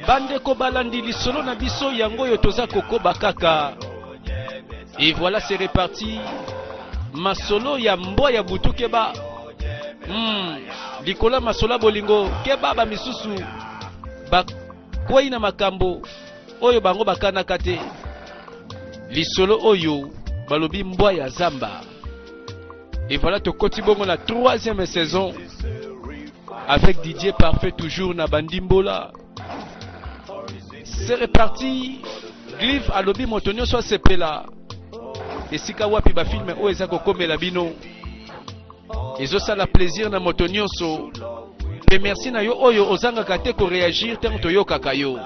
Bandeko balandi lisolo na biso yango oyo toza kokoba kaka. Et voilà c'est reparti. Masolo ya mbwa ya butu keba. Likolo ya masolo ya bolingo keba ba misusu bakwei na makambo oyo bango bakanaka te. Lisolo oyo balobi mbwa ya zamba. Et voilà tokoti bongo na troisième saison avec Didier Parfait toujours na Bandimbola. C'est reparti. Glyph alobi moto nyonso asepela. Esika wapi ba film oyo eza kokomela bino. Ezosala plaisir na moto nyonso. Pe merci na yo oyo ozangaka te ko réagir tango toyokaka yo.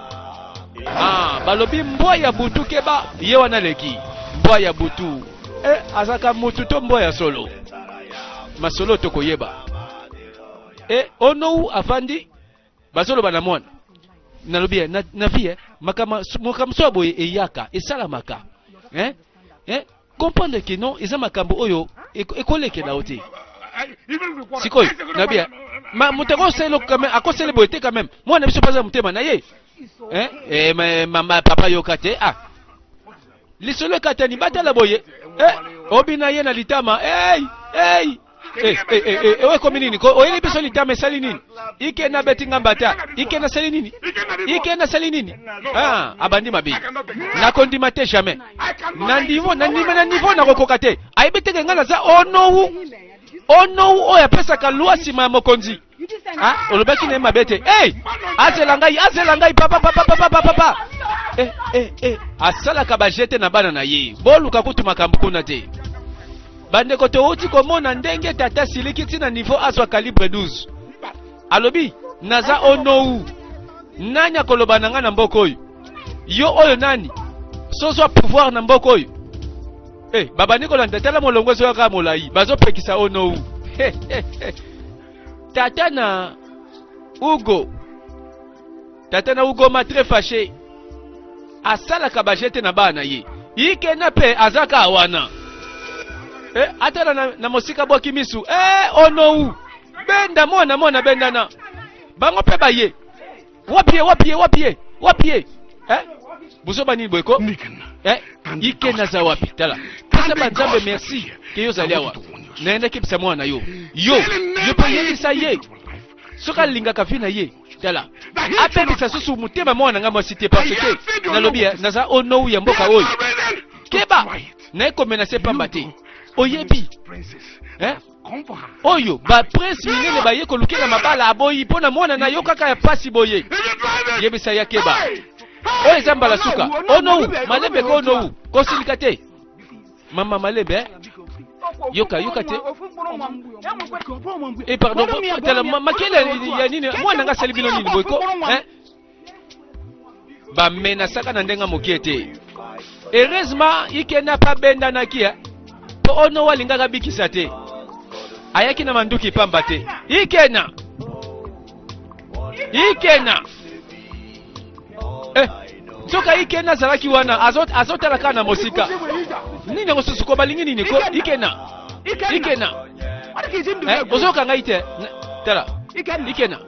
Ah, balobi mbwa ya butu keba, ye wana leki. Mbwa ya butu. Eh, azaka mutu to mbwa ya solo. Masolo tokoyeba. Eh, onou afandi bazoloba na mwana. Nalobi eh, na vie eh, makama makambo so ya boye eyaka esalamaka. Eh? Eh? Comprendre que non, eza makambo oyo ekolekela yo te. Sikoyo, nabi eh, ma moto akosala eloko quand même, akosala boye te quand même. Mwana biso mpe aza motema na ye. Eh? Eh, ma, mama, papa yoka te. Ah. Lisolo ekatani, batala boye. Eh, obina ye na litama. Hey, hey. Eh, eh, eh, eh, oyo ekomi nini? Ko, oyeli biso litama esali nini? Ike na beti nga mbata. Ike na sali nini? Ike na sali nini? Ah, abandi mabe. Nakondima te jamais. Na niveau, na niveau, na niveau nakokoka te. Ayebi te ke nga naza onowu. Onowu oyo apesaka loi nsima ya mokonzi. Ah, olobaki na ye mabe te. Hey, azela ngai, azela ngai, papa, papa, papa, papa, papa. Eh, eh, eh. Asalaka ba jete na bana na ye. Boluka kutu makambo kuna te. Bandeko towuti komona ndenge tata siliki ti na niveau azwa calibre 12. Alobi naza onou. Nani akoloba na nga na mboka oyo? Yo oyo nani? Sozwa pouvoir na mboka oyo. Eh, babandi kolanda tala molongo ezoya kaka molai. Bazopekisa onou. Tata na Hugo. Tata na Hugo ma très fâché. Asalaka ba jete na bana ye. Ikena pe azaka wana. Eh, atala na, na mosika bwaki misu. Eh, onou. Benda mwana mwana bendana. Bango pe baye. Wapi ye, wapi ye, wapi ye, wapi ye. Eh? Buzoba nini boye ko? Eh, Ikena za wapi? Tala. Pesa ba Nzambe merci ke yo ozali awa. Naye kebisa mwana yo. Yo, yo pe yebisa ye. Soki alingaka vie na ye, tala. Apebisa susu motema mwana nga mwasi te parce que nalobi eh, naza onou ya mboka oyo. Keba, naye komenase pamba te. Oyebi. Eh? Oyo ba prince minene baye kolukela mabala aboyi mpo na mwana na yo kaka ya pasi boye. Yebisa ya keba. Oyo eza mbala suka. Onou, malembe ko onou. Kosilika te. Mama malembe eh? Yoka, yoka te. Eh pardon, tala makele ya nini? Mwana nga asali bino nini boye ko? Eh? Ba menasaka na ndenge mokie te. Heureusement, Ikena pa bendanaki eh? Po ono alingaka bikisa te. Ayaki na manduki pamba te. Ikena. Ikena. Eh, nzoka Ikena azalaki wana, azotala kaka na mosika. Nini yango susu ko balingi nini ko Ikena. Ikena. Eh, ozoyoka ngai te. Tala. Ikena.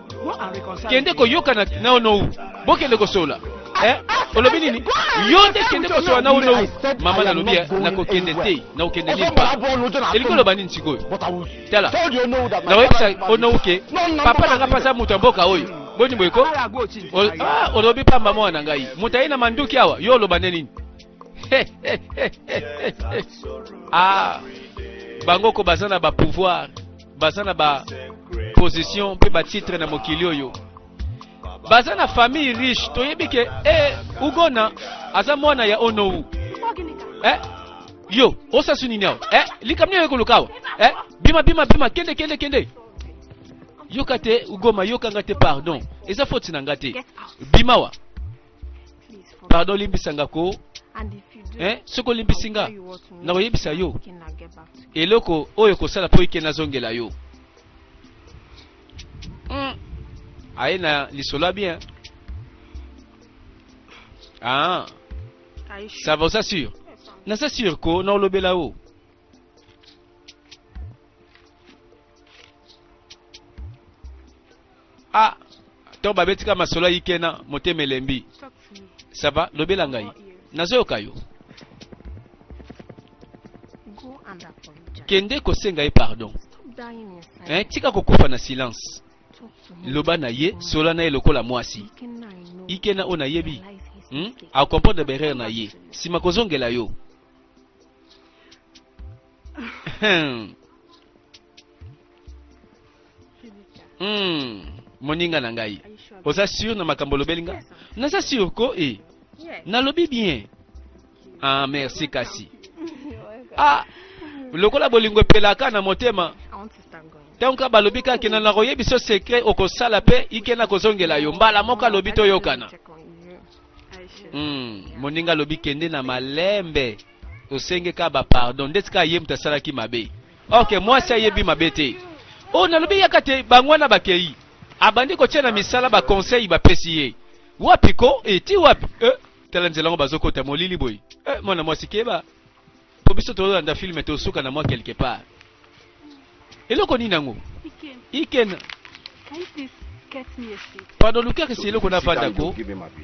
Kende koyokana na onou. Bokende kosola. Eh, olobi nini? Yo nde kende kosola na onou. Mama nalobi eh, nakokende te, nakokende nini pa. Elingi oloba nini sikoyo? Tala. Nakoyebisa onou ke papa na nga mpe aza moto ya mboka oyo. Boni boye ko? Ah, olobi pamba mwana na ngai. Moto aye na manduki awa, yo oloba nde nini? Ah, bango ko baza na ba pouvoir, baza na ba position mpe ba titre na mokili oyo. Baza na famille riche, toyebi ke eh, Ugona aza mwana ya Onou. Eh, yo, osasu nini awa? Eh, likambo nini oyekoluka awa? Eh, bima bima bima, kende kende kende. Yoka te Ugoma, yoka nga te pardon. Eza faute na nga te. Bima wa. Pardon, limbisa nga ko. Eh, soki olimbisi nga, nakoyebisa yo eloko oyo kosala mpo ike nazongela yo. Aye na lisolo ya bien. Ah. Ça va, ça sûr. Naza sûr ko na olobela yo. Ah, ntango babetika masolo ya Ikena, motema elembi. Ça va, lobela ngai. Nazoyoka yo. Kende kosenga ye pardon. Eh, tika kokufa na silence. Loba na ye, sola na ye lokola mwasi. Ikena oyo nayebi, Acomprendre berere na ye. Sima kozongela yo. Moninga na ngai, oza sûr na makambo olobeli nga? Naza sûr ko e. Nalobi bien. Ah, merci kasi. Ah, lokola bolingo epelaka na motema. Ntango kaka balobi kaka kenda na koyebisa secret okosala mpe ikenda kozongela yo mbala moko alobi toyokana. Moninga alobi kende na malembe osenge kaka ba pardon ndeti kaka ye moto asalaki mabe. Ok, mwasi ayebi mabe te. Oh, nalobi yaka te bango wana bakei. Abandi kotia na misala ba conseil bapesi ye. Wapi ko? E ti wapi? Eh, tala nzela yango bazokota molili boye. Eh, mwana mwasi keba. Po biso tozolanda film tosuka na mwa quelque part. Eloko nini yango? Iken. Pardon, luka kasi eloko navanda ko.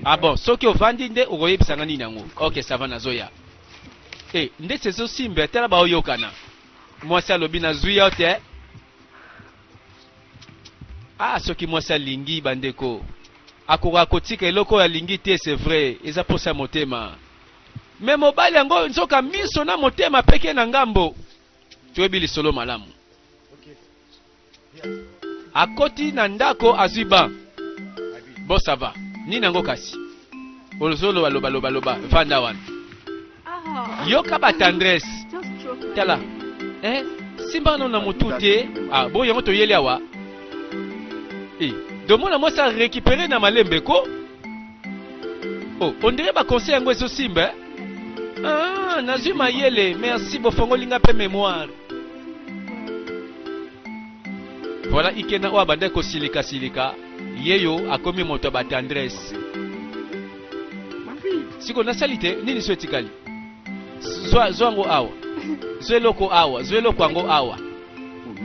Ah bon, soki ovandi nde okoyebisa nga nini yango. Ok, ça va nazoya. Eh, ndeti ezosimba tala baoyokana. Mwasi alobi nazwi yo te. Ah, soki mwasi alingi bandeko akoka kotika eloko oyo alingi te, c'est vrai, eza posa ya motema. Me mobali yango nzoka miso na motema peke na ngambo. Toyebi lisolo malamu. Akoti na ndako azwi ban. Bon ça va. Nini yango kasi? Ozoloba loba loba loba vanda wana. Yoka ba tendresse. Tala. Eh, simba nano na mutu te. Ah, bon yango toyeli awa. Eh, domona mwasi a récupérer na malembe ko. Oh, on dirait ba conseil yango ezosimba. Eh? Ah, nazwi mayele. Merci bofongoli nga pe mémoire. Voilà Ikena oyo abandaki kosilika silika yeyo akomi moto ya ba tendresse. Siko nasali te nini so etikali? Zwa zwa yango awa. Zwa eloko awa, zwa eloko yango awa.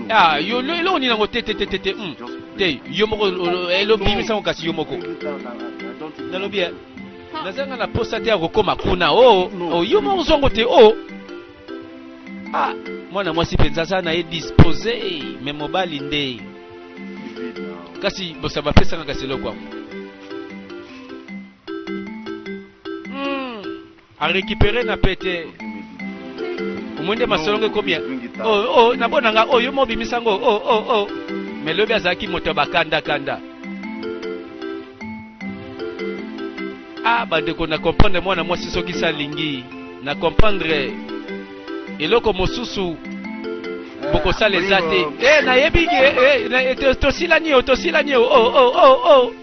Ah, yo eloko nini yango te te te te te. Te, yo moko elobimisa yango kasi yo moko. Nalobi eh, nazanga na posa te ya kokoma kuna. Oh, oh yo moko zwa yango te. Oh. Ah, mwana mwasi mpenza aza na ye dispose, me mobali nde. Kasi bosa bapesanga kasi eloko yango. A récupérer na pete. Omoni nde masolongo ekomi ya oh, oh, nabona nga oh, yo mo obimisa yango oh, oh, oh. Me lobi azalaki moto ya bakandakanda. Ah bandeko na comprendre mwana mwasi soki salingi na comprendre eloko mosusu bokosala eza te. Eh, nayebi ke eh, tosilani yo tosilani yo oh, oh, oh, oh.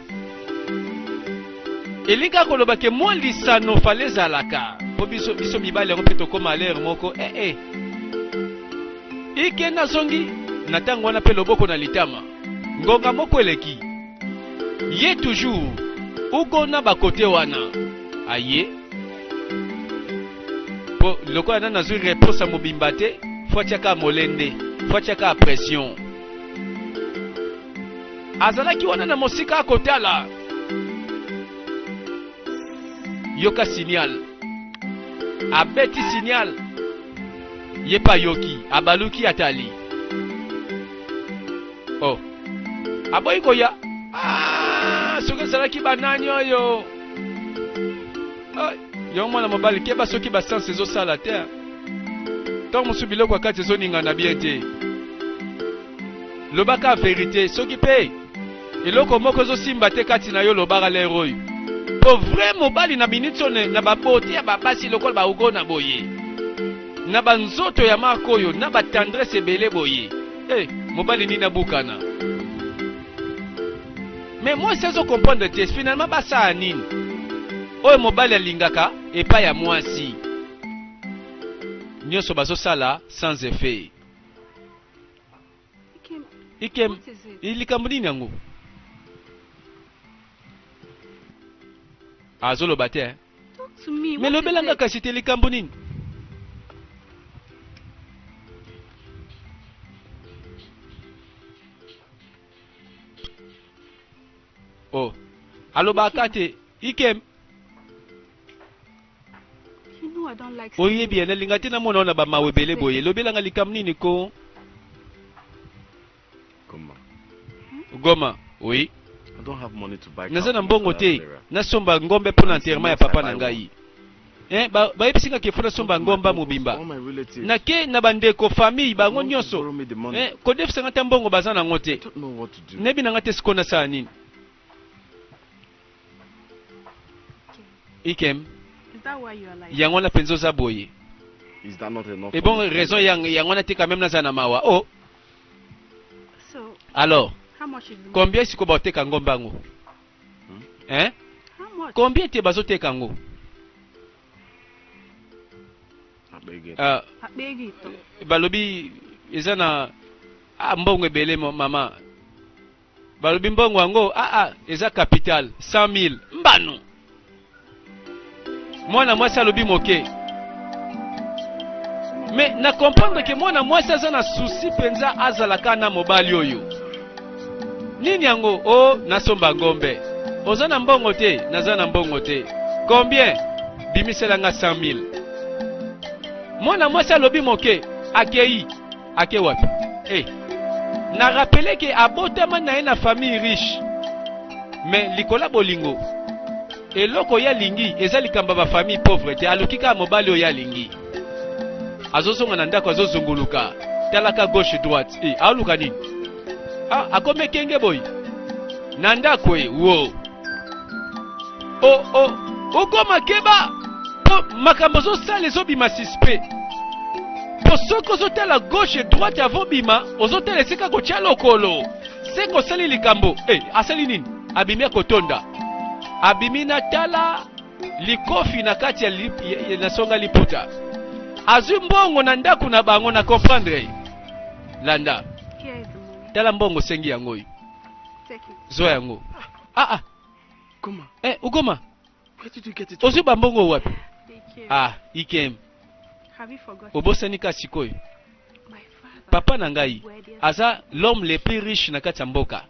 Elingi koloba ke mwa lisano fale ezalaka mpo biso, biso mibali yango mpe tokóma lere moko eh, eh. Ike nazongi na ntango wana mpe loboko na litama ngonga moko eleki ye toujours ugo na bakote wana aye po lokola nani azwi réponse ya mobimba te fo atiaka molende fo atiaka pression azalaki wana na mosika akotala yoka signal abeti signal ye mpe ayoki abaluki atali oh aboyi koya. Ah, soki ezalaki banani oyo ah, yo mwana mobali keba soki basanse ezosala te ntango mosusu biloko ya kati ezoningana bien te. Lobaka verite soki mpe eloko moko ezosimba te kati na yo lobaka lere oyo po vrai mobali na minute oyo na babote ya babasi lokola baugo na boye na banzoto ya marke oyo na batendresse ebele boye eh, mobali nini abukana me mwasi azo comprendre te finalement basala nini oyo mobali alingaka epai ya mwasi nyonso bazosala sans effet. Ikem, likambo nini yango? Azoloba te. Me lobelanga kasi te likambo nini? Oh. Alobaka te. Ikem. Oyebi ya nalinga te namona ona ba mawa ebele boye. Lobelanga likambo nini ko? Goma. Oui. Naza na mbongo te. Nasomba ngombe mpo na enterrement ya papa na ngai. Eh, bayebisi nga ke fo nasomba ngomba mobimba. Nake na bandeko famille bango nyonso. Eh, kodefisa nga ta mbongo baza nango te. Nayebi na nga te sikoyo nasala nini. Ikem. Yango wana mpenza oza boye. Et bon raison yango wana te quand même naza na mawa. Oh. Alors, combien sikoyo baoteka ngomba yango? Hein? Combien te bazoteka yango? Ah, balobi eza na ah, mbongo ebele mama. Balobi mbongo yango ah, ah, eza capital 100 000 mbano. Mwana mwasi alobi moke. Mais na comprendre que mwana mwasi aza na souci penza azalaka na mobali oyo. Nini yango? Oh, nasomba ngombe. Oza na mbongo te? Naza na mbongo te. Combien? Bimisela nga 100 000. Mwana mwasi alobi moke, akei. Ake wapi? Eh. Na rappeler que abotama na ye na famille riche. Mais likola bolingo eloko ye alingi eza likambo ya ba famille pauvre te, aluki kaka mobali oyo ye alingi. Azozonga na ndako azozunguluka, talaka gauche droite. Eh, aluka nini? Ah, akomi ekenge boye na ndako e wo o o okoma keba po makambo ozosala ezobima suspect po soki ozotala gauche droite avant bima ozotala esika kotya lokolo se kosali likambo eh, asali nini abimi akotonda abimi na tala likofi na kati ya, lip, ya, na songa liputa azwi mbongo na ndako na bango na comprendre landa tala mbongo osengi yango oyo zwa yango ah ah eh ugoma ozwi bambongo wapi ah ikem obosani ka sikoyo papa na ngai aza l'homme le plus riche na kati ya mboka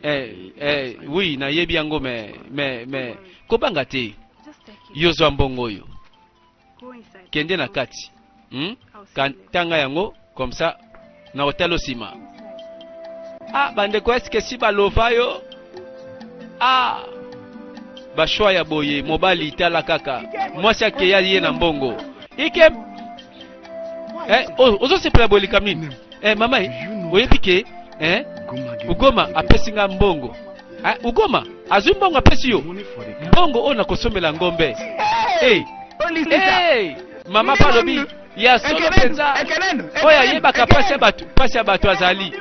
eh, eh, oui nayebi yango me me me kobanga te yo zwa mbongo oyo kende na kati hmm? tanga yango comme ça na otalo nsima ah bandeko eske si balova yo ah bashwa ya boye mobali tala kaka mwasi akeya ye na mbongo ike eh, ozosepela boye likambo nini eh, mama eh, oyebi ke eh, ugoma apesi nga mbongo eh, ugoma azwi mbongo apesi yo mbongo oyo nakosombela ngombe hey. Hey. Mama pa alobi ya solo mpenza oyo ayebaka mpasi ya bato mpasi ya bato azali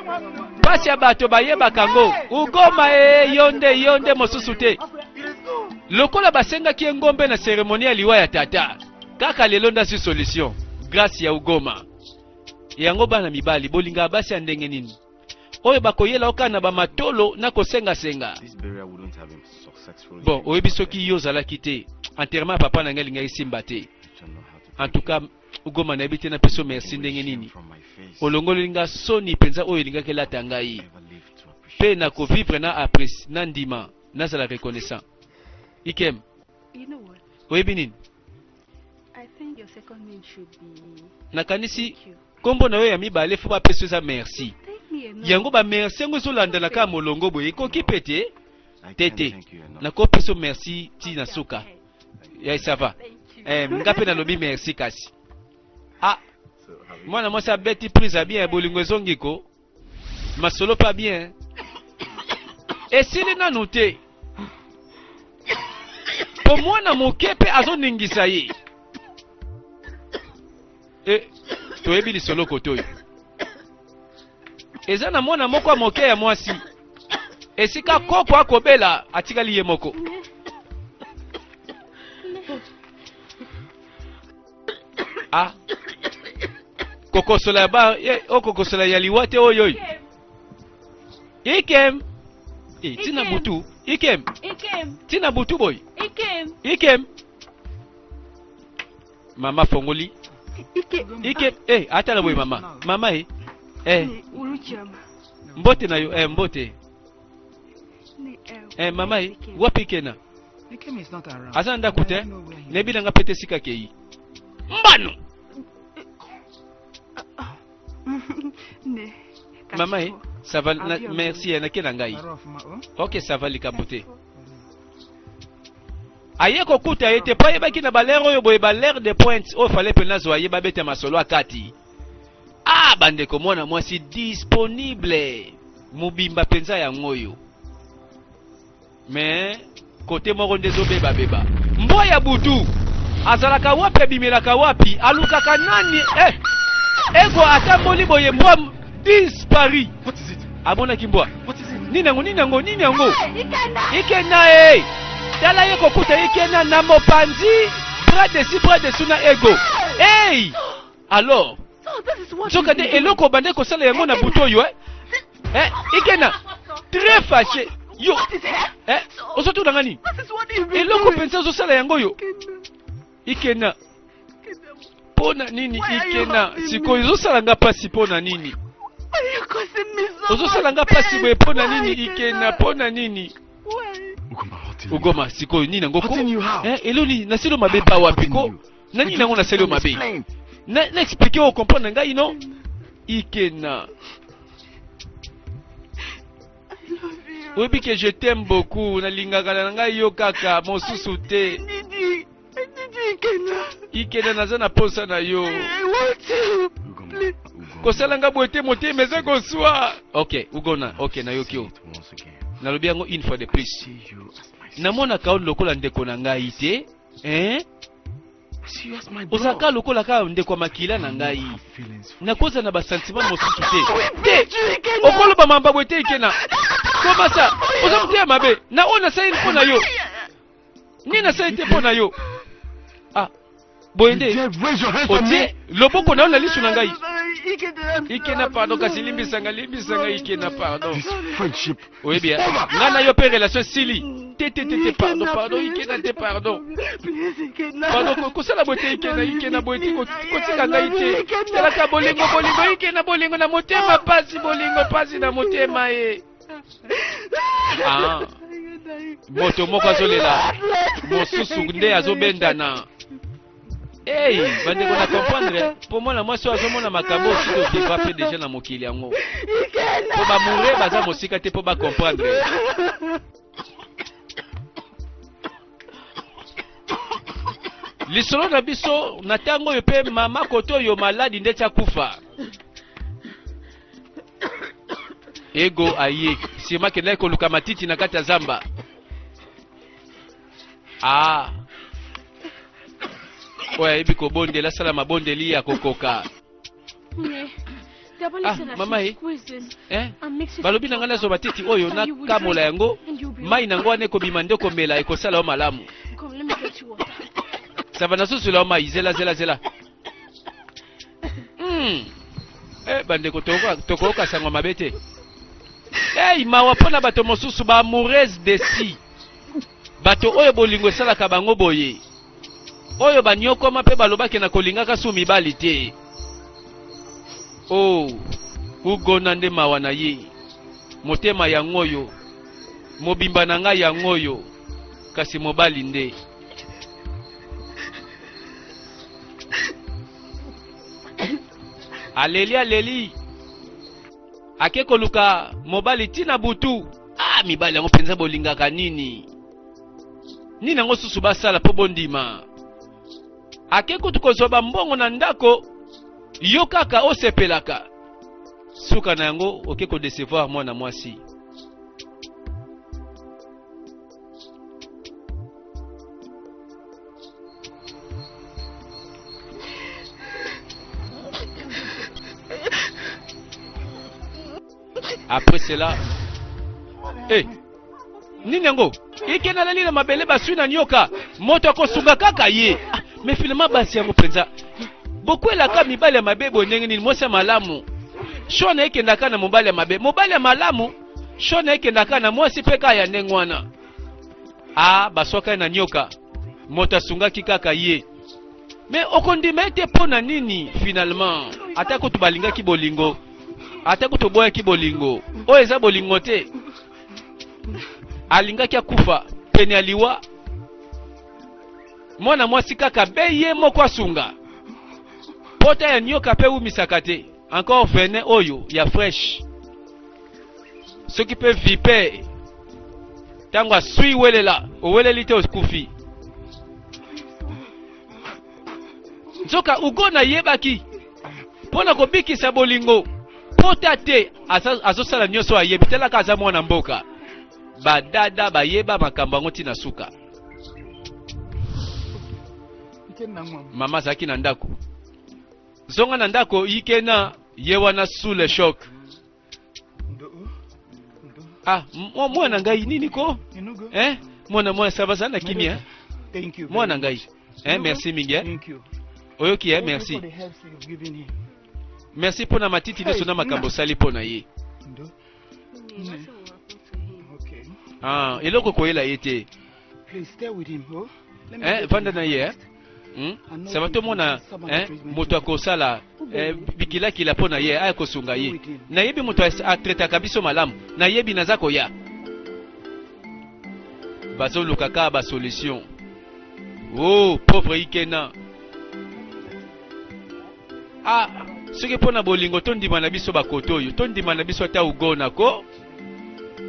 mpasi ya bato bayebaka yango ugoma e yo nde yo nde mosusu te lokola basengaki ye ngombe na seremonie ya liwa ya tata kaka lelo nde azwi solution grâce ya ugoma yango bana mibali bolingaka basi ya ndenge nini oyo bakoyela yo kaka na bamatolo na kosengasenga bon oyebi soki yo ozalaki te enterrement ya papa na ngai elingaki esimba te en tout cas ugoma nayebi te napesa merci ndenge nini olongoleli nga soni mpenza oyo elingaki elata ngai mpe nakovivre na apprécie na ndima nazala reconnaissant ikem oyebi nini nakanisi nkombo na yo ya mibale fo bapesa eza merci yango bamerci yango ezolandana kaka molongo boye ekoki mpe te te te nakopesa merci ti na suka ya ça va eh, nga mpe nalobi merci kasi ah mwana mwasi abeti prise ya bien bolingo ezongi ko masolo pa bien esili nanu te po mwana moke mpe azoningisa ye e toyebi lisolo kote oyo eza na mwana moko ya moke ya mwasi esika koko akobela atikali ye moko ah kokosola ya ba ye okokosola ya liwa te oyo oyo ikem e tina butu ikem tina butu boy ikem mama fongoli ikem eh atala boye mama mama e eh mbote na yo eh mbote. Eh, mama ye wapi Ikena? Aza na ndako te? Nayebi na nga mpe te esika akei. Mbano! Mama ye, ça va, na, merci, eh, nake na ngai. Ok, ça va likambo te. Aye kokuta ye te mpo ayebaki na balere oyo boye balere de pointe oyo fale mpe nazwa ye babeta masolo akati. Ah bandeko mwana mwasi disponible mobimba mpenza yango oyo mais kote moko nde ezobebabeba mbwa ya butu azalaka wapi abimelaka wapi alukaka nani eh, ego atamboli boye mbwa dispari amonaki mbwa nini yango nini yango nini yango ikenda e eh. tala ye kokuta ikenda na mopanzi bras dessus bras dessus na ego hey! Alors, nzoka nde eloko obandaki kosala yango na butu oyo eh? Eh, Ikena, très fâché. Yo, eh, ozotuna nga nini? Eloko mpenza ozosala yango oyo. Ikena, mpo na nini Ikena? Sikoyo ozosala nga mpasi mpo na nini? Ozosala nga mpasi boye mpo na nini Ikena? Mpo na nini? Ugoma, sikoyo nini yango ko? Eh, eloni nasilo mabe pa wapi ko? Na nini yango nasali yo mabe? Na, na expliquer o comprendre ngai no? Ikena. Oyebi ke je t'aime beaucoup, nalingaka na ngai yo kaka, mosusu te. Ikena naza na posa na yo. Kosala nga boye te motema eza koswa. Ok, Ugona, ok nayoki yo. Nalobi yango une fois de plus. Namonaka yo lokola ndeko na ngai te. Eh? Ozalaka lokola kaka ndeko ya makila na ngai. Nakozala na basentiment mosusu te. Te! Okoloba mamba boye te Ikena. Komasa, oza motema mabe. Na oyo nasali mpo na yo. Nini nasali te mpo na yo? Ah, boye nde otie loboko na yo na lisu na ngai. Ikena pardon, kasi limbisa ngai, limbisa ngai Ikena pardon. Oyebi eh? Ngai na yo mpe relation esili. Te te te te pardon pardon Ikena te pardon. Pardon kosala boye te Ikena Ikena boye te kotika ngai te. Talaka bolingo bolingo Ikena bolingo na motema pasi bolingo pasi na motema ye. Ah. Moto moko azolela mosusu nde azobendana. Hey, bandeko na comprendre mpo mwana mwasi oyo azomona makambo oyo sikoyo viva mpe deja na mokili yango mpo bamoure baza mosika te mpo bacomprendre lisolo na biso na ntango oyo mpe mama kote oyo maladi ndeti akufa ego aye nsima akendaki koluka matiti na kati ya zamba Ah. Oyo ayebi kobondela asala mabondeli ya kokoka. Ah, mama ye. Eh? Balobi na ngai nazwa matiti oyo nakamola yango mai na yango wana ekobima nde komela ekosala yo malamu. Sava nazozwela yo mai zela zela zela. Hmm. Eh, bandeko tokoyoka sango mabe te. Hey, mawa mpo na bato mosusu ba amoureuse desi. Bato oyo bolingo esalaka bango boye, oyo banyokwama mpe balobaki na kolingaka su mibali te. Oh, Ugonna nde mawa na ye. Motema yang'oyo, mobimba na ngai yang'oyo, kasi mobali nde. Aleli aleli. Ake koluka mobali ti na butu. Ah, mibali yango mpenza bolingaka nini? Nini yango susu basala mpo bondima? Ake kutu kozwa bambongo na ndako, yo kaka osepelaka. Suka na yango oke kodecevoir mwana mwasi. Après cela, eh, nini yango ike nalali na mabele baswi na nyoka moto akosunga kaka ye ah, mais finalement basi yango mpenza bokwelaka mibali ya mabe boye ndenge nini mwasi ya malamu shona ekendaka na mobali ya mabe mobali ya malamu shona ekendaka na mwasi mpe kaka ya ndenge wana Ah, baswaka ye na nyoka. Moto asungaki kaka ye. Mais okondima ete mpo na nini finalement ata kutu balingaki bolingo, ata kutu oboyaki bolingo, oyo eza bolingo te. Alingaki akufa pene ya liwa. Mwana mwasi kaka be ye moko asunga. Pota ya nioka pe wumisaka te. Encore venin oyo ya fresh. Soki pe viper tango asui welela oweleli te okufi. Nzoka Ugo nayebaki mpo na kobikisa bolingo pota te azosala nyonso ayebi talaka aza mwana mboka badada bayeba makambo yango ntina suka mama azalaki na ndako zonga na ndako ikena ye wana sous le choc ah mwana ngai nini ko eh mwana mwana ça va za na kimia mwana ngai eh merci mingi eh oyoki eh merci merci mpo na matiti nyonso na makambo osali mpo na ye ah eloko koyela ye te oh. eh vanda na ye eh Hmm? Ça va tomona eh, moto akosala eh, bikilakila mpo na ye aya kosunga ye. Nayebi moto atretaka biso malamu, nayebi naza koya. Bazoluka kaka ba solution. Oh, pauvre Ikena. Ah, soki mpo na bolingo tondima na biso bakoto oyo, tondima na biso ata ugona ko.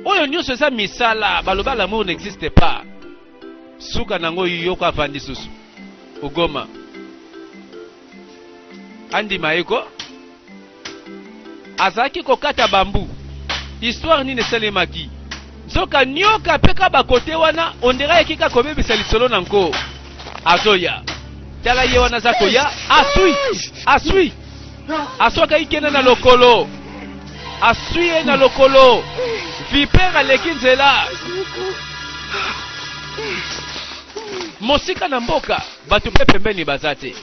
Oyo nyonso eza misala, baloba l'amour n'existe pas. Suka nango yoko avandi susu Ugoma andima ye ko azalaki kokata bambu histoire nini esalemaki nzoka nioka pe ka bakote wana ondera ayaki ka kobebisa lisolo na nko azoya tala ye wana aza koya aswi aswi aswaka ikena na lokolo aswi ye na lokolo viper aleki nzela mosika na mboka bato mpe pembeni baza te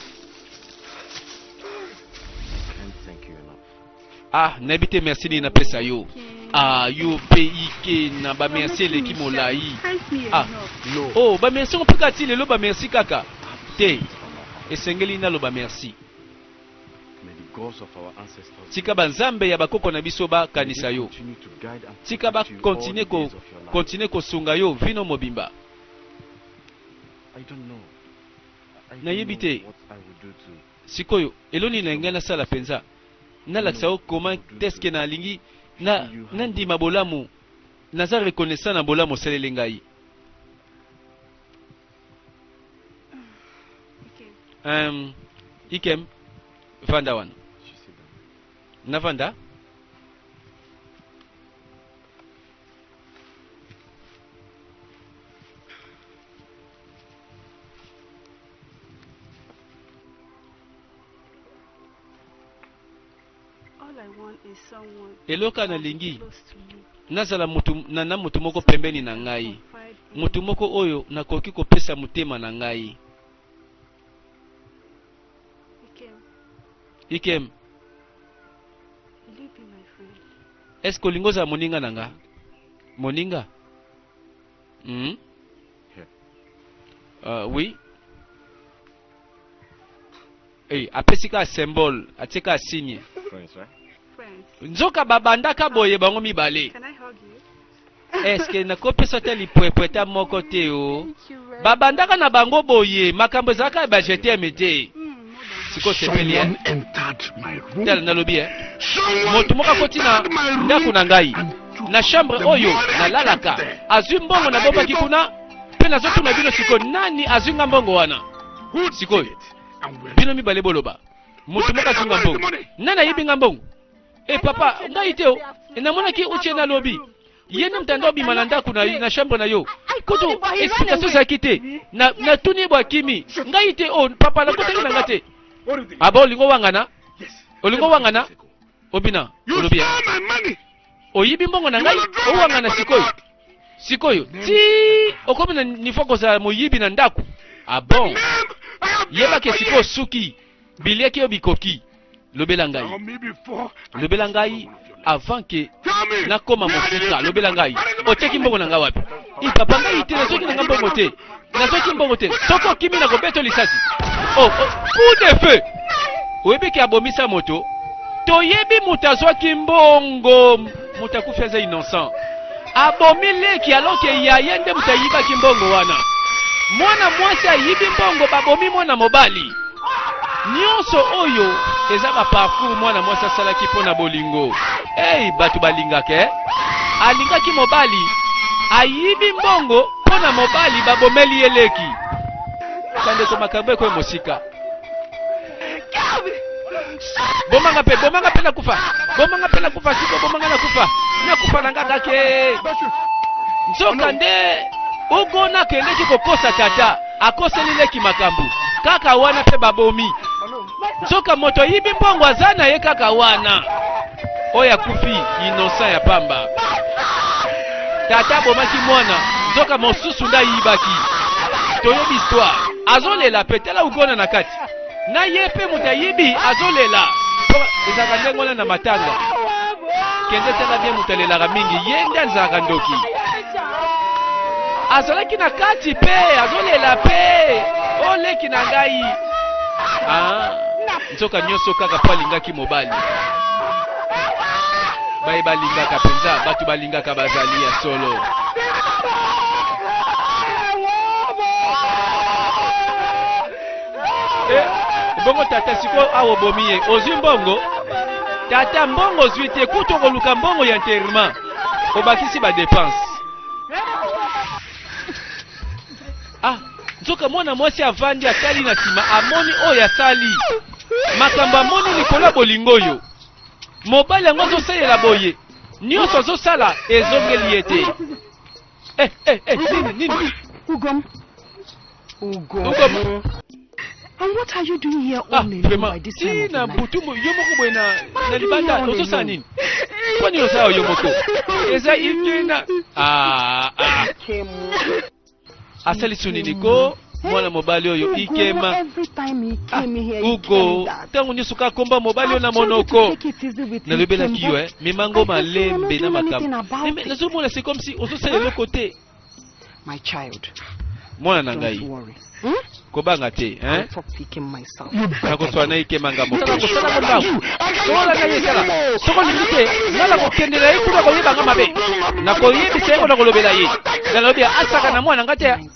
ah nayebi te merci nini napesa yo ah yo mpe ike na bamerci eleki molai ah oh bamerci ngo mpe kati lelo bamerci kaka te esengeli naloba merci Tika ba nzambe ya bakoko na biso ba kanisa yo. Tika ba continuer ko continuer kosunga yo vino mobimba. Nayebi te sikoyo elo nini nalingai nasala mpenza nalakisa yo comment est-ce que nalingi na nandima bolamu naza reconnaissant na bolamu osaleli ngai. Um, Ikem, vanda wana. Navanda? Eloko nalingi nazala mutu na, na mutu moko pembeni na ngai, mutu moko oyo nakoki kopesa motema na ngai. Ikem, est-ce que olingi ozala moninga na nga? Moninga? Hmm? Oui. Hey, apesi kaka symbole, atie kaka signe. Nzoka babandaka boye bango mibale. Est-ce nakopesa ata lipwepwe ata moko te o? Babandaka na bango boye, makambo ezalaka ya ba je t'aime te. Sikoyo sepeli eh? Tala nalobi eh? Moto moko akoti na ndako na ngai na chambre oyo nalalaka, azwi mbongo nabombaki kuna, mpe nazotuna bino sikoyo, nani azwi nga mbongo wana? Sikoyo bino mibale boloba moto moko azwi nga mbongo nani ayibi nga mbongo e papa ngai te o e, namonaki uche nalobi ye nde moto anda obima na ndako na, na chambre na yo kutu explication ezalaki te natuni ye bo akimi ngai te o papa nakotaki na nga te aba olingi owangana olingi owangana obina olobi oyibi mbongo na ngai owangana sikoyo Sikoyo ti okomi na niveau kozala moyibi na ndako ah bon yeba ke sikoyo osuki biliaki yo bikoki lobela ngai lobela ngai avant ke nakoma mosika lobela ngai otiaki mbongo na ngai wapi i papa ngai te nazwaki na ngai mbongo te nazwaki mbongo te soki okimi na kobeto lisasi oh, oh, coup de feu oyebi ke abomisa moto toyebi moto azwaki mbongo moto akufi aza innocent. Abomi leki alors que yaya nde moto ayibaki mbongo wana. Mwana mwasi ayibi mbongo, babomi mwana mobali. Nyonso oyo eza ba parcours mwana mwasi asalaki mpo na bolingo. Hey, bato balingaka eh? Alingaki mobali, ayibi mbongo mpo na mobali, babomeli ye leki. Bandeko, makambo ekoyi mosika. Bomanga mpe, bomanga mpe nakufa, bomanga mpe nakufa siko, bomanga nakufa, nakufa na nga kake. Nzoka nde Ugo nakendeki kokosa tata, akoseli leki makambo kaka wana mpe babomi. Nzoka moto ayibi mbongo aza na ye kaka wana, oyo akufi innocent ya pamba. Tata abomaki mwana, nzoka mosusu nde ayibaki. Toyebi histoire. Azolela mpe tala Ugona na kati na ye mpe moto ayibi azolela. Ezalaka ndenge wana na matanga. Kende tala bien, moto alelaka mingi ye nde azalaka ndoki. Azalaki na kati mpe azolela mpe oleki na ngai. Ah, nzoka nyonso kaka mpo alingaki mobali. Baye balingaka mpenza, bato balingaka bazali ya solo. Eh, bongo tata sikoyo awa obomi ye, ozwi mbongo? Tata, mbongo ozwi te, kutu okoluka mbongo ya enterrement, obakisi ba dépense. Ah, nzoka mwana mwasi avandi atali na nsima, amoni oyo asali makambo, amoni likolo ya bolingo oyo mobali yango azosalela boye, nyonso azosala ezongeli ye te. Eh, eh, eh, nini nini? Ugom. Ugo. Ugom. And what are you doing here Ah, all alone vraiment, by this time of ti na the night? butu yo moko boye na What na are you doing libanda here all ozosala alone? nini? Mpo nini osala yo moko? Eza ikena. Ah, ah. Asali su nini ko mwana mobali oyo Ugo, ikema? every time he Ah, came here, he Ugo, came that. ntango nyonso kaka komba mobali oyo na I've told you to monoko. take it easy with Nalobelaki Ikem, yo but eh, memango I can see you're not malembe na doing anything makambo. about Mais it. nazomona c'est comme si ozosala eloko te. My child, Mwana na don't ngai, worry. Hmm? kobanga te, I'll hein? talk to Ikem myself. Nakoswana na ikemanga moko. Kosala ngo ndako. Sokola na ye sala. Soko olingi te, nga nakokendela ye kuna koyebanga mabe. Nakoyebisa ye ngo nakolobela ye. Nalobi asaka na mwana nga te. Please,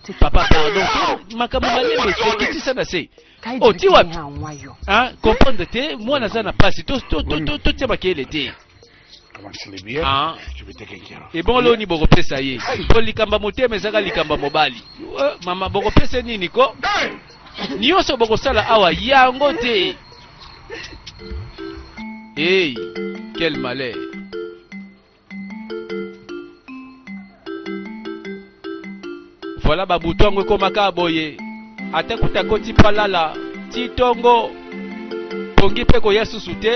take it. Papa, pardon. Makambo malembe ekitisa na se. Ka Oh, ti wapi? ejiri ha nwayọọ. Hein? Comprendre te, mwana aza na pasi. To to to to totia makele te. Come on, sleep here. Ah. You be taken care of. Ebongo loni bokopesa ye po likambo motema ezaka likambo mobali. Eh, mama bokopesa nini ko? Nyonso bokosala awa yango te. Hey, quel malheur. Voilà babutu yango ekomaka boye, ata kuta koti palala ti tongo, pongi mpe koya susu te,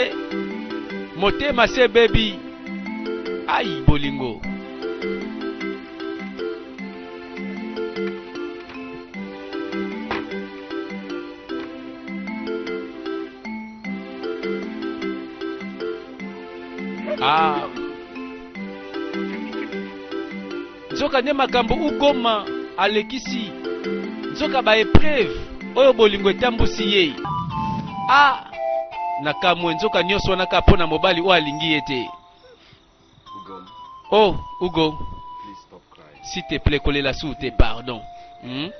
motema se ebebi. Ai bolingo. Ah. Nzoka nde makambo Ugoma alekisi, nzoka ba épreuve oyo bolingo etambusi ye. Ah, na kamwe, nzoka nyonso wana kaka mpo na mobali oyo alingi ye te. Ugom, Oh Ugo, please stop crying. S'il te plaît, kolela su te, pardon,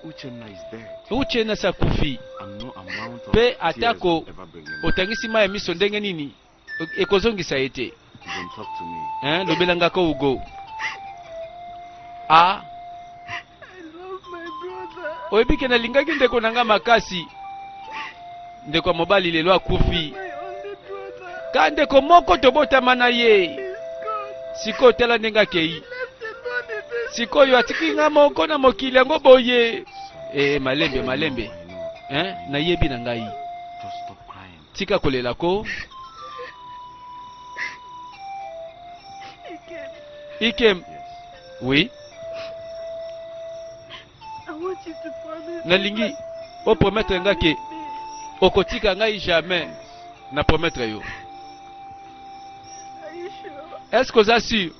Uchenna is dead. Uchenna sakufi. And no amount of Mpe tears atako will ever bring him back. otangisi mai ya miso ndenge nini, ekozongisa ye te. Ugom, talk to me. Hein, lobelanga ko Ugo. Ah, I love my brother. Oyebi ke nalingaki ndeko na nga makasi. Ndeko ya mobali lelo akufi. My only brother. Ka ndeko moko tobotama na ye. He's gone. Sikoyo tala ndenge akei. Left alone in this Sikoyo atiki nga moko na mokili yango boye. Eh, malembe malembe. I know. Hein, nayebi na ngai. Just stop crying. Tika kolela ko. Ikem. Ikem. Yes. Oui. I want you to promise me Nalingi that opromettre nga ke you will leave me. okotika ngai jamais. Na promettre yo. Are you sure? Est-ce que oza sûr? I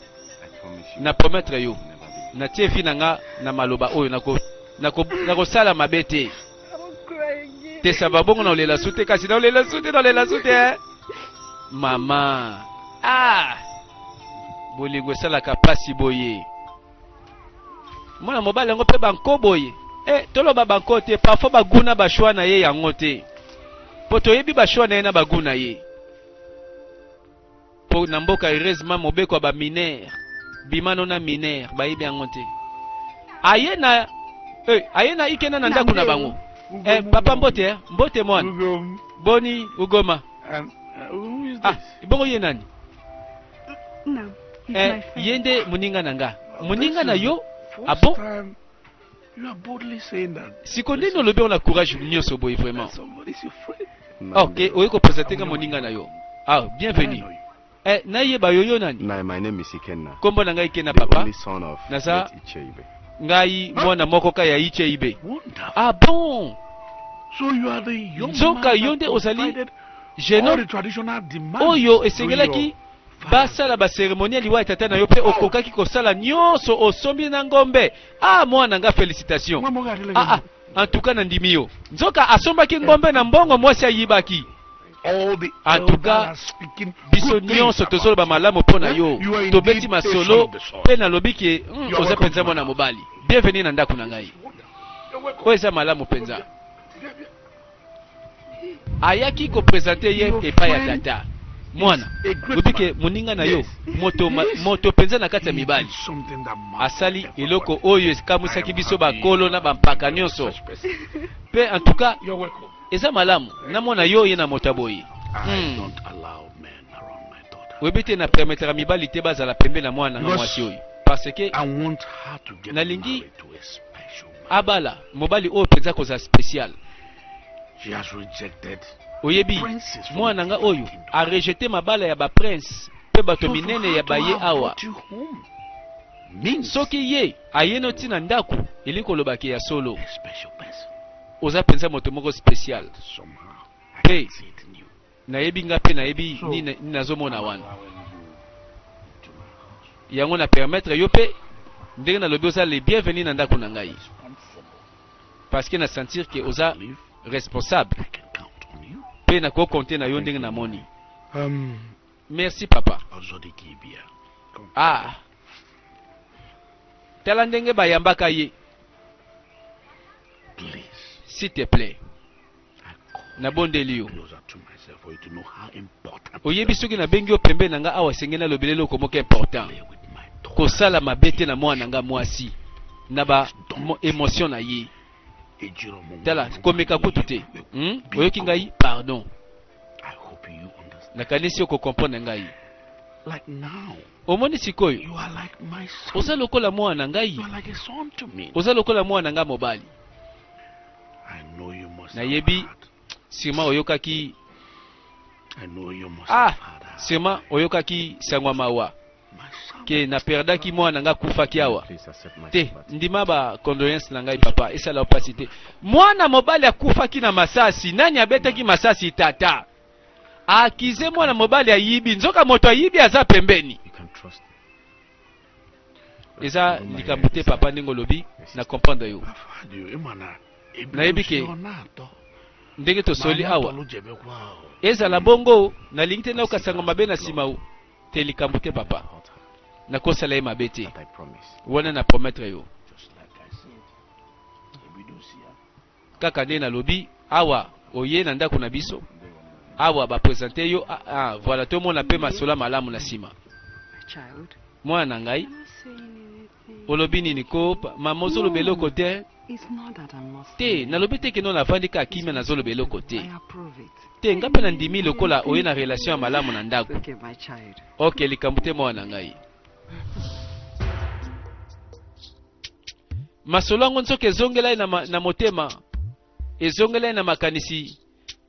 promise you. Na promettre yo. I'll never leave you. Natie fi na nga na maloba oyo nako nako nakosala mabe te. I won't cry again. Te sava bongo na olela su te, kasi na olela su te, na olela su te, eh? Mama, ah. Bolingo esalaka pasi boye. Mwana mobali yango mpe banko boye. Eh, toloba banko te, parfois bagout na ba choix na ye yango te. Po toyebi ba choix na ye na ba gout na ye. Po na mboka heureusement mobeko ya ba mineur, bima no na mineur, bayebi yango te. Aye na eh, aye na ikena na ndako na bango. Eh, papa mbote, eh? Mbote mwana. Boni Ugoma. And who is Ah, this? bongo ye nani? Nam, he's Eh, my friend. ye nde moninga na nga. Moninga This na is yo? the Ah first bon? time You are boldly saying that. Siko ndeni olobi ona courage nyonso boye vraiment. That somebody is your friend. Ok, oye kopresente nga moninga na yo. Ah, I bienvenue. know you. Eh, nayeba yo yo nani? Nai, my name is Ikenna. Kombo na ngai Ikenna The papa. only son of Naza- late Icheibe. Ngai mwana moko ka ya Icheibe. Wonderful. Ah bon? So you are the young Nzoka man yo that nde ozali provided jeune all homme the traditional demands oyo during esengelaki your father's basala baseremonie ya liwa ya tata na yo mpe okokaki kosala nyonso osombi na ngombe. Ah mwana nga félicitation. Mwa moko atelemi. Ah ah, en tout cas nandimi yo. Nzoka asombaki ngombe na mbongo mwasi ayibaki. All the En tout elders cas, are speaking biso good things nyonso about tozoloba you. malamu mpo na yo. You are indeed Tobeti a son masolo of the soil. mpe nalobi ke You are oza welcome mpenza to my mwana house. mobali. Bienvenue na ndako na ngai. You're welcome. Oyo eza malamu mpenza. Ayaki kopresente ye Your epai ya friend tata. Mwana, is a great lobi ke man. moninga na yo Yes. moto ma, Yes. moto mpenza na kati ya He mibali did something that marked asali everybody. eloko oyo ekamwisaki I am biso happy bakolo na bampaka you are nyonso. such person. Mpe en tout cas You're welcome. eza malamu namona yo ye na moto ya boye. I don't allow men around my daughter. Oyebi te na permettra mibali te bazala pembe na mwana na Because mwasi oyo parce que I want her to get Nalingi- married to a special man. abala mobali oyo mpenza kozala spécial. She has rejected Oyebi princes from mwana nga oyo different kingdoms. arejete mabala ya baprince mpe bato So for minene her ya to baye have awa. brought you home means Soki ye ayeno ntina ndako elingi kolobaki ya solo a special person. oza mpenza moto moko spécial. Somehow I Hey. can see it in you. Nayebi nga mpe nayebi So, nini nini nazomona I'm wana. allowing you into my house. Yango na permettre yo mpe ndenge nalobi oza le bienvenu na ndako na ngai Responsible. parce que na sentir ke I oza believe responsable I can count on you. mpe nakokonte na yo ndenge namoni. Merci papa. Ozodikibia. Come. Ah, tala ndenge bayambaka ye. Please. S'il te plaît, I call nabondeli yo. you closer to myself for you to know how important Oyebi soki nabengi yo pembeni na nga awa esengeli nalobela eloko moko important. play with my daughter. Kosala mabe te na mwana nga mwasi na ba émotion na ye. Ejiro mo- Tala komeka kutu te. Biko. Oyoki ngai pardon. I hope you understand. Nakanisi okokomprendre ngai. Like now, Omoni sikoyo you are like my son. oza lokola mwana ngai, You are like a son to me. oza lokola mwana nga mobali. I know you must Nayebi have had. sima oyokaki I know you must ah have had. a- sima oyokaki sangwa mawa My son. ke naperdaki mwana nga akufaki awa. Please accept my Te sympathy. ndima ba condoléance na ngai papa, esala mpasi te. Mwana mobali akufaki na masasi. Nani abetaki masasi? Tata akize mwana mobali ayibi. Nzoka moto ayibi aza pembeni. You can trust me. Eza likambo te papa, ndenge olobi na comprendre yo. I've had you. Imana. Nayebi ke ndenge tosoli awa awa. ezala bongo, nalingi te nayoka sango mabe na nsima o te. Likambo te papa, Hurt her. nakosala ye mabe te. That I promise. Wana na promettre yo. Just like I said. Ebidosia. Kaka nde nalobi awa oye na ndako na biso awa bapresente yo ah, ah, voilà tomona mpe masolo ya malamu na nsima. My child, Mwana na ngai, I'm not saying anything. olobi nini ko mama? Ozoloba eloko te. it's not that I'm not Te saying nalobi te keno navandi kaka kimia nazoloba eloko te. I approve it. Te nga mpe nandimi lokola oye na relation ya malamu na ndako. It's okay, my child. Ok, likambo te mwana na ngai. Masolo yango nzoka ezongela ye na, na motema, ezongela ye na makanisi.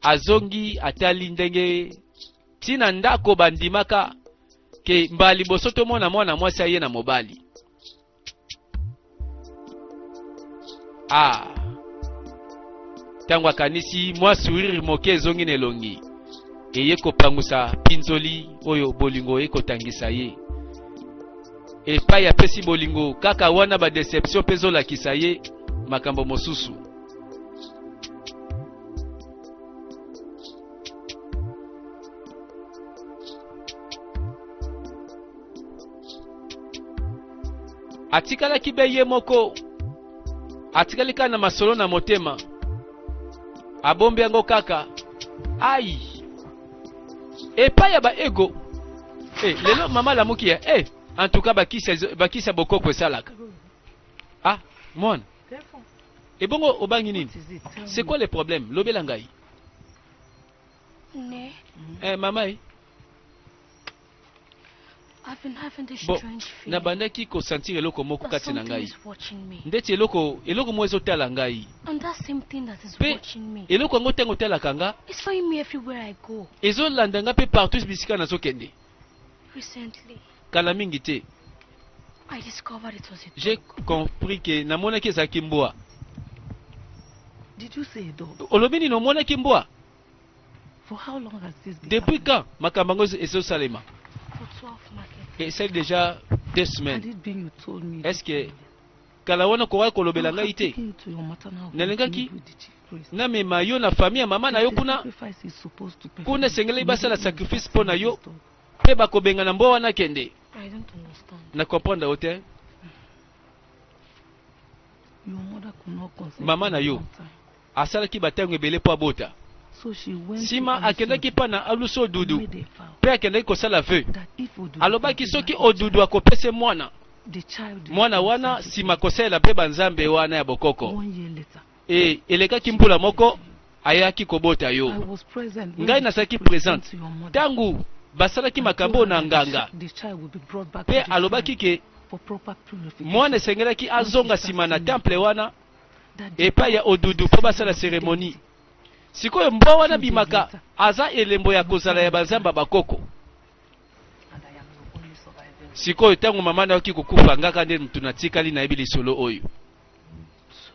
Azongi atali ndenge ntina ndako bandimaka ke mbala liboso tomona mwana mwasi aye na mobali. Ah, ntango akanisi mwa sourire moke ezongi na elongi, eye kopangusa pinzoli oyo bolingo ekotangisa ye. Epai apesi bolingo kaka wana badeception mpe ezolakisa ye makambo mosusu. Atikalaki be ye moko, atikali kaka na masolo na motema, abombi yango kaka. Ai, epai ya baego. Eh, lelo mama alamuki ya eh, en tout cas bakisi bakisi ya bokoko esalaka. Ah, mwana, ebongo obangi nini? C'est quoi le problème? Lobela ngai. Ne, Eh, mama eh. I've been having this Bon, strange feeling nabandaki kosentir eloko moko that kati na something ngai, is watching me. ndeti eloko eloko moko ezotala ngai. And that same thing that is Mpe watching me eloko yango ntango otalaka nga is following me everywhere I go. ezolanda nga mpe partout bisika nazokende. Recently, Kala mingi te, I discovered it was a j'ai dog. compris ke namonaki ezalaki mbwa. Did you say a dog? Olobi nini? Omonaki mbwa? For how long has this been Depuis happening? quand makambo yango ezosalema? For 12 market. Esali déjà 2 Had semaines. it been you told me Est-ce this que earlier, kala wana kokoki I kolobela would ngai have te? taken you to your maternal home to Nalingaki meet with the chief priest. namema yo na famille ya mama na yo There's a kuna, sacrifice he's supposed to perform kuna esengeli basala immediately he sacrifice starts mpo na seeing yo this dog. mpe bakobenga na mbwa wana kende. I don't understand. Na comprendre yo te. Your mother could not conceive Mama for na a yo long time. asalaki batango ebele mpo abota. So she went to Nsima Alusi akendaki Odudu mpa na alusi and odudu made a vow mpe akendaki kosala vœu. that if Odudu can Alobaki give soki her a odudu child, akopesa mwana, the child will mwana be wana consecrated. nsima kosalela mpe banzambe wana ya bokoko. One year later, E elekaki mbula moko, ayaki kobota I yo. was present when Ngai the nazalaki chief priest présente went to your mother ntango basalaki and makambo told na her that nganga, the child will be brought back to mpe the alobaki shrine ke for proper purification. mwana esengelaki When she azonga starts nsima na seeing the temple dog, wana that the epai ya dog is odudu the mpo symbol basala of cérémonie. identity. Sikoyo mbwa wana Few days bimaka later, aza elembo ya my kozala ya father banzambe ya died, bakoko. and I am your only surviving Sikoyo ntango mama nayoki kokufa, ngaka nde mutu natikali nayebi lisolo oyo. So,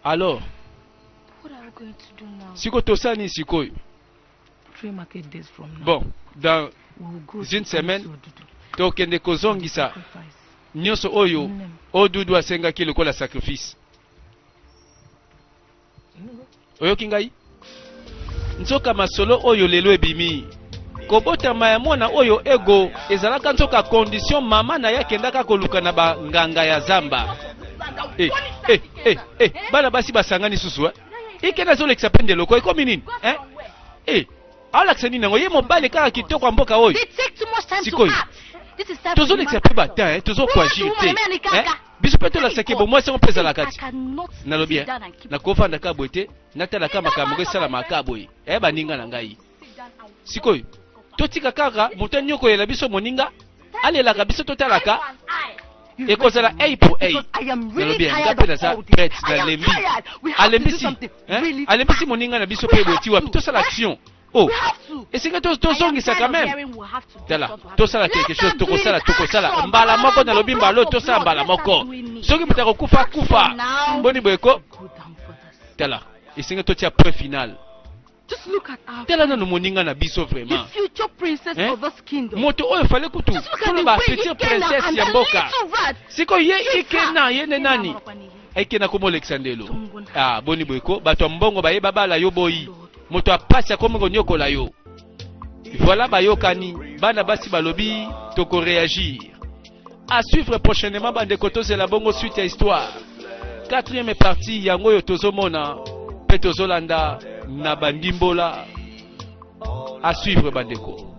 Alors what are we going to do now? sikoyo tosala nini sikoyo? 3 market days from now, Bon, dans we will go une to semaine Alusi Odudu tokende for the kozongisa sacrifice. nyonso oyo Nnem, odudu asengaki lokola sacrifice. Oyoki ngai? Nzoka masolo oyo lelo ebimi, kobotama ya mwana oyo ego ezalaka nzoka condition mama na ye akendaka koluka na banganga ya zamba. Eh, eh, eh, eh, bana basi basangani susu eh? Ikende azolekisa mpe ndeloko ekomi nini eh? Eh, aolakisa nini yango ye mobali kaka kitoko ya mboka oyo? They take too much time to Sikoyo act. This is time for tozolekisa human mpe action. bata eh? Woman to Tozokoagir woman, te man, eh? kaka. Biso mpe Thank tolakisaki God. bomwasi yango mpe ezalaka I ti. cannot Nalobi sit eh, down and keep nakofanda ka boye te, natalaka Is that makambo man ngo esalamaka my ka boye eh, baninga na ngai. sit down and Sikoyo totika kaka moto anyokolela biso moninga, alelaka biso eye totalaka, for an eye. You better ekozala not, eye pour eye. because I am really Nalobi eh, nga tired mpe of naza all this. prête, I am nalembi. tired. We have to do Alembisi something eh? really Alembisi fast. moninga na biso We mpe boye have ti wapi? to. Tosala Eh? action. Oh, We have to. esenge I am tozongisa tired quand of même. hearing we have to do Tala, something. tosala Let's quelque chose, start doing tokosala it. tokosala Action. mbala moko. Blood Nalobi for mbala oyo blood. tosala mbala Let's start moko. doing it. Soki moto akokufa, kufa. Action now. Boni boye ko? Go down for this. Tala, esenge totia point final. Just look at our Tala nanu moninga na biso the vraiment, future princess Eh? of this kingdom. Moto oyo fale kutu Just look at the toloba way future Ikenna princesse and ya the mboka. little rat Sikoyo ye treat her. Ikena ye nde nani? Ekena komolekisa ndelo. Ah, boni boye ko? Bato ya mbongo bayeba bala yo boyi, moto apasi akomi konyokola yo. Voilà, bayokani bana basi balobi tokoréagir. À suivre prochainement, bandeko, tozela bongo suite ya histoire, quatrième partie yango oyo tozomona mpe tozolanda na bandimbola. À suivre, bandeko.